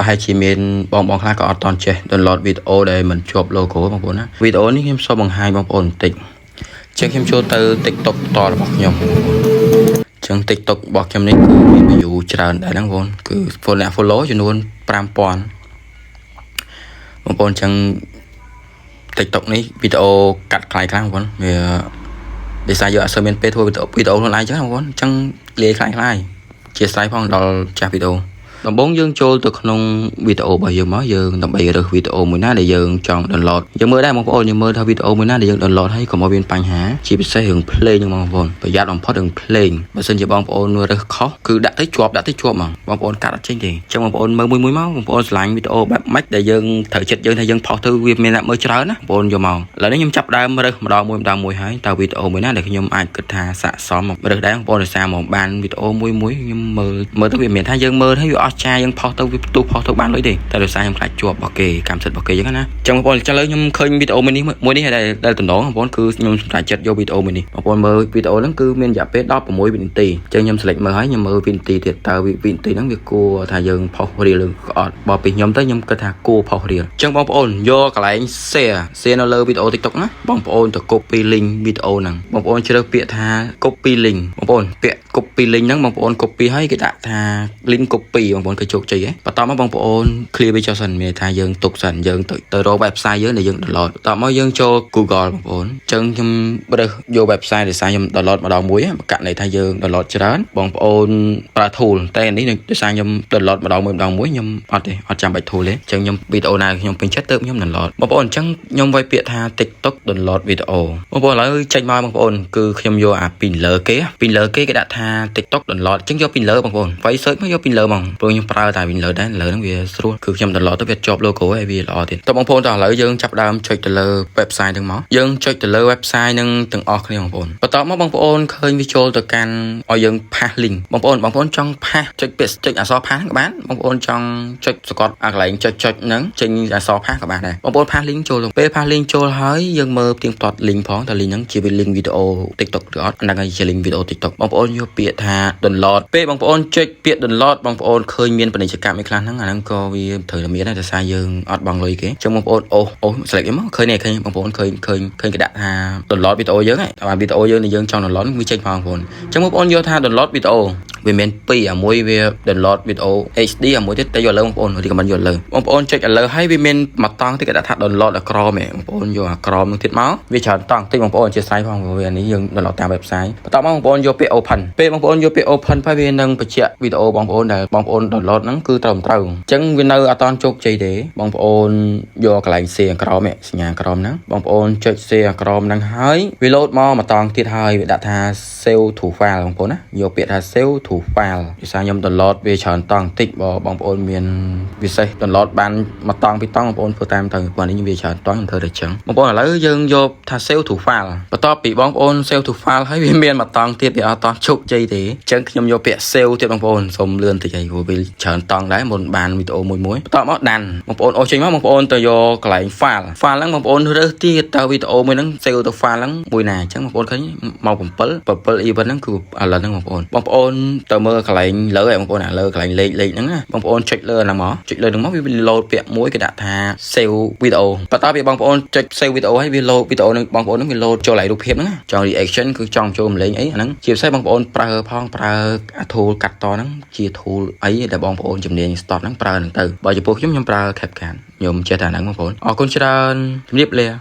ប្រហែលជាមានបងបងខ្លះក៏អត់ទាន់ចេះ download វីដេអូដែលមិនជាប់ logo បងប្អូនណាវីដេអូនេះខ្ញុំសូមបង្ហាញបងប្អូនបន្តិចចឹងខ្ញុំចូលទៅ TikTok ផ្ទាល់របស់ខ្ញុំចឹង TikTok របស់ខ្ញុំនេះគឺមាន view ច្រើនដែរហ្នឹងបងប្អូនគឺ follow អ្នក follow ចំនួន5000បងប្អូនចឹង TikTok នេះវីដេអូកាត់ខ្លាយខ្លាំងបងប្អូនវាដោយសារយើងអត់សូវមានពេលធ្វើវីដេអូវីដេអូខ្លួនឯងចឹងបងប្អូនចឹងលាយខ្លាយខ្លាយជាស្រ័យផងដល់ចាស់វីដេអូដំបូងយើងចូលទៅក្នុងវីដេអូរបស់យើងមកយើងដើម្បីរើសវីដេអូមួយណាដែលយើងចង់ download យើងមើលដែរបងប្អូនយើងមើលថាវីដេអូមួយណាដែលយើង download ហើយកុំឲ្យមានបញ្ហាជាពិសេសរឿងភ្លេងហ្នឹងបងប្អូនប្រយ័ត្នបំផុតរឿងភ្លេងបើសិនជាបងប្អូនរើសខុសគឺដាក់ទៅជាប់ដាក់ទៅជាប់ហ្មងបងប្អូនកាត់អត់ចេញទេអញ្ចឹងបងប្អូនមើលមួយមួយមកបងប្អូនស្រឡាញ់វីដេអូបែបម៉េចដែលយើងត្រូវចិត្តយើងថាយើងផុសទៅវាមានអ្នកមើលច្រើនណាបងប្អូនយកមកឥឡូវនេះខ្ញុំចាប់ដើមរើសម្ដងមួយម្ដងមួយហើយតើវីដេអូមួយណាដែលខ្ញុំអាចគិតថាស័ក្តិសមមករើសដែរបងប្អូនដោយសារមកបានវីដេអូមួយមួយខ្ញុំមើលមើលទៅវាមិនមែនថាយើងមើលហើយវាអស់ចាយើងផុសទៅវាផ្ទុះផុសទៅបានលុយទេតែដោយសារខ្ញុំខ្លាចជាប់របស់គេកម្មសិទ្ធិរបស់គេអញ្ចឹងណាអញ្ចឹងបងប្អូនឥឡូវខ្ញុំឃើញវីដេអូមួយនេះមួយនេះដែលដែលតំណងបងប្អូនគឺខ្ញុំសម្រេចចិត្តយកវីដេអូមួយនេះបងប្អូនមើលវីដេអូហ្នឹងគឺមានរយៈពេល16វិនាទីអញ្ចឹងខ្ញុំ select មើលហើយខ្ញុំមើលវិនាទីទៀតតើវិនាទីហ្នឹងវាគួរថាយើងផុស reel ឬក៏អត់បើពីខ្ញុំទៅខ្ញុំគិតថាគួរផុស reel អញ្ចឹងបងប្អូនយកកន្លែង share share នៅលើវីដេអូ TikTok ណាបងប្អូនទៅ copy link វីដេអូហ្នឹងបងប្អូនជ្រើសពាក្យថា copy link បងប្អូនពាក្យ copy link ហ្នឹងបងប្អូន copy ហើយគេដាក់ថា link copy បងប្អូនគឺជោគជ័យហ៎បន្ទាប់មកបងប្អូន clear វាចោលសិនមានន័យថាយើងទុកសិនយើងទៅទៅរក website យើងដែលយើង download បន្ទាប់មកយើងចូល Google បងប្អូនអញ្ចឹងខ្ញុំរើសយក website ដោយសារខ្ញុំ download ម្ដងមួយករណីថាយើង download ច្រើនបងប្អូនប្រើ tool តែនេះដោយសារខ្ញុំ download ម្ដងមួយម្ដងមួយខ្ញុំអត់ទេអត់ចាំបាច់ tool ទេអញ្ចឹងខ្ញុំវីដេអូណាខ្ញុំពេញចិត្តទៅខ្ញុំ download បងប្អូនអញ្ចឹងខ្ញុំវាយពាក្យថា TikTok download វីដេអូបងប្អូនឥឡូវចេញមកបងប្អូនគឺខ្ញុំយកអាពីលើគេពីលើគេគេដាក់ថា TikTok download អញ្ចឹងយកពីលើបងប្អូនវាយ search មកយកពីលើហ្មងព្រោះខ្ញុំប្រើតែពីលើដែរលើហ្នឹងវាស្រួលគឺខ្ញុំ download ទៅវាជាប់ logo ហើយវាល្អទៀតតើបងប្អូនតើឥឡូវយើងចាប់ដើមចុចទៅលើ website ហ្នឹងមកយើងចុចទៅលើ website ហ្នឹងទាំងអស់គ្នាបងប្អូនបន្ទាប់មកបងប្អូនឃើញវាចូលទៅកាន់ឲ្យយើង paste link បងប្អូនបងប្អូនចង់ paste ចុចពាក្យចុចអក្សរ paste ក៏បានបងប្អូនចង់ចុចសកត់អាកន្លែងចុចចុចហ្នឹងចេញអក្សរ paste ក៏បានដែរបងប្អូន paste link ចូលទៅពេល paste link ចូលហើយយើងមើលផ្ទៀងផ្ទាត់ link ផងតើ link ហ្នឹងជា link វីដេអូ TikTok ឬអត់ហ្នឹងហើយជា link វីដេអូ TikTok បងប្អូនយកពាក្យថា download ពេលបងប្អូនចុចពាក្យ download បងប្អូនឃើញមានពាណិជ្ជកម្មអីខ្លះហ្នឹងអាហ្នឹងក៏វាត្រូវតែមានដែរដោយសារយើងអត់បង់លុយគេអញ្ចឹងបងប្អូនអូសអូស select មកឃើញនេះឃើញបងប្អូនឃើញឃើញឃើញគេដាក់ថា download វីដេអូយើងហ្នឹងតែវីដេអូយើងដែលយើងចង់ download វាចេញផងបងប្អូនអញ្ចឹងបងប្អូនយកថា download វីដេអូវាមានពីរអាមួយវា download វីដេអូ HD អាមួយទៀតតែយកលើបងប្អូន recommend យកលើបងប្អូនចុចឲ្យលើហើយវាមានមួយតង់ទៀតគេដាក់ថា download អាក្រមឯងបងប្អូនយកអាក្រមនឹងទៀតមកវាច្រើនតង់តិចបងប្អូនអធិស្ឋានផងព្រោះវានេះយើង download តាម website បន្ទាប់មកបងប្អូនយកពាក្យ open ពេលបងប្អូនយកពាក្យ open ហើយវានឹងបញ្ជាក់វីដេអូបងប្អូនដែលបងប្អូន download ហ្នឹងគឺត្រូវត្រូវអញ្ចឹងវានៅអត់តន់ជោគជ័យទេបងប្អូនយកកន្លែង share ក្រមសញ្ញាក្រមហ្នឹងបងប្អូនចុច share ក្រមហ្នឹងហើយវា load មកមួយតង់ទៀតហើយវាដាក់ថា save to file បងប្អូនណាយកពាក្យថា save to file ភាសាខ្ញុំ download វាច្រើនតង់តិចបើបងប្អូនមានពិសេស download បានមួយតង់ពីរតង់បងប្អូនធ្វើតាមទៅព្រោះនេះវាច្រើនតង់ខ្ញុំធ្វើតែចឹងបងប្អូនឥឡូវយើងយកថា save to file បន្ទាប់ពីបងប្អូន save to file ហើយវាមានមួយតង់ទៀតវាអត់តជោគជ័យទេអញ្ចឹងខ្ញុំយកពាក្យ save ទៀតបងប្អូនសូមលឿនតិចហើយព្រោះវាច្រើនតង់ដែរមុនបានវីដេអូមួយមួយបន្ទាប់មកដានបងប្អូនអូសចេញមកបងប្អូនទៅយកកន្លែង file file ហ្នឹងបងប្អូនរើសទៀតតើវីដេអូមួយហ្នឹង save ទៅ file ហ្នឹងមួយណាអញ្ចឹងបងប្អូនឃើញមក7 7 event ហ្នឹងគឺឥឡូវហ្នឹងបងប្អូនបងប្អូនទៅមើលកន្លែងលើឯងបងប្អូនអាលើកន្លែងលេខលេខហ្នឹងណាបងប្អូនចុចលើហ្នឹងមកចុចលើហ្នឹងមកវា load ពាក្យមួយគេដាក់ថា save វីដេអូបន្ទាប់ពីបងប្អូនចុច save វីដេអូហើយវា load វីដេអូហ្នឹងបងប្អូនហ្នឹងវា load ចូលកន្លែងរូបភាពហ្នឹងណាចង់ reaction គឺចង់ចូលម្លេងអីអាហ្នឹងជាពិសេសបងប្អូនប្រើផងប្រើអា tool កាត់តហ្នឹងជា tool អីដែលបងប្អូនជំនាញ stop ហ្នឹងប្រើហ្នឹងទៅបើចំពោះខ្ញុំខ្ញុំប្រើ CapCut ខ្ញុំចេះតែហ្នឹងបងប្អូនអរគុណច្រើនជំរាបលា។